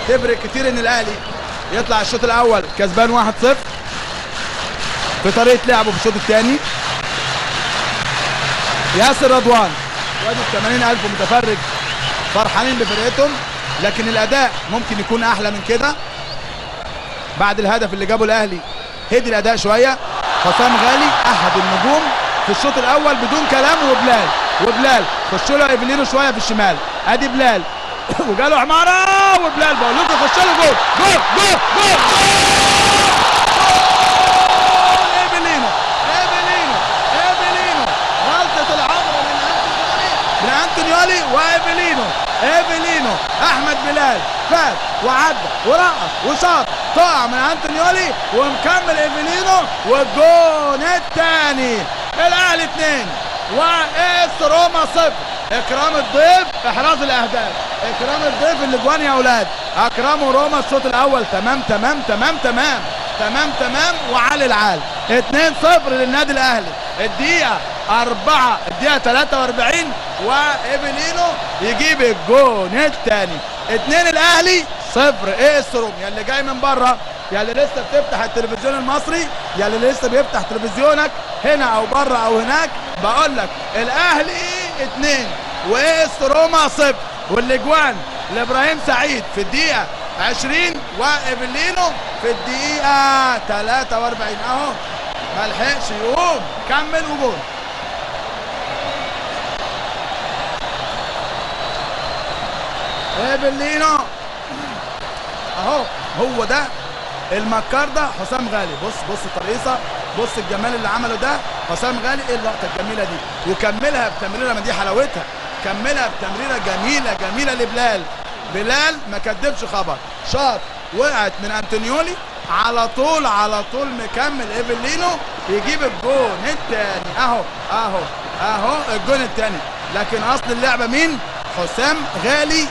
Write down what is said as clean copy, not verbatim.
تفرق كتير ان الاهلي يطلع الشوط الاول كسبان 1-0 في طريقه لعبه في الشوط الثاني. ياسر رضوان وادي 80,000 متفرج فرحانين بفرقتهم، لكن الاداء ممكن يكون احلى من كده. بعد الهدف اللي جابه الاهلي هدي الاداء شوية. حسام غالي احد النجوم في الشوط الاول بدون كلام، وبلال خش له ايفلينو شوية في الشمال، ادي بلال وجاله عمارة، وبلال بقول لكم خش له جول جول جول جول ايفلينو ايفلينو ايفلينو، غلطه العمر من انتونيولي وايفلينو. ايفلينو احمد بلال فات وعدى ورقص وشاط، طقع من انتونيولي ومكمل ايفلينو والجون الثاني. الاهلي 2 واس روما 0. اكرام الضيف احراز الاهداف، اكرام الضيف الاجوان يا اولاد. اكرموا روما الشوط الاول تمام تمام تمام تمام تمام تمام وعلي العال. 2-0 للنادي الاهلي. الدقيقة 4، الدقيقة 43 وايفلينو يجيب الجون الثاني. 2 الاهلي 0 ايه روما. يا اللي جاي من بره، يا اللي لسه بتفتح التلفزيون المصري، يا اللي لسه بيفتح تلفزيونك هنا او بره او هناك، بقول لك الاهلي 2 واس روما 0. والاجوان لابراهيم سعيد في الدقيقة 20 وايفلينو في الدقيقة 43. اهو ما لحقش يقوم، كمل وجول. ايفلينو اهو، هو ده المكار ده حسام غالي. بص بص الترقيصه، بص الجمال اللي عمله ده حسام غالي. ايه اللقطة الجميلة دي، وكملها بتمريره، ما دي حلاوتها، كملها بتمريره جميلة جميلة لبلال. بلال ما كدبش خبر، شاط وقعت من انتونيولي على طول على طول مكمل ايفلينو يجيب الجون الثاني. اهو اهو اهو الجون الثاني. لكن اصل اللعبة مين؟ حسام غالي.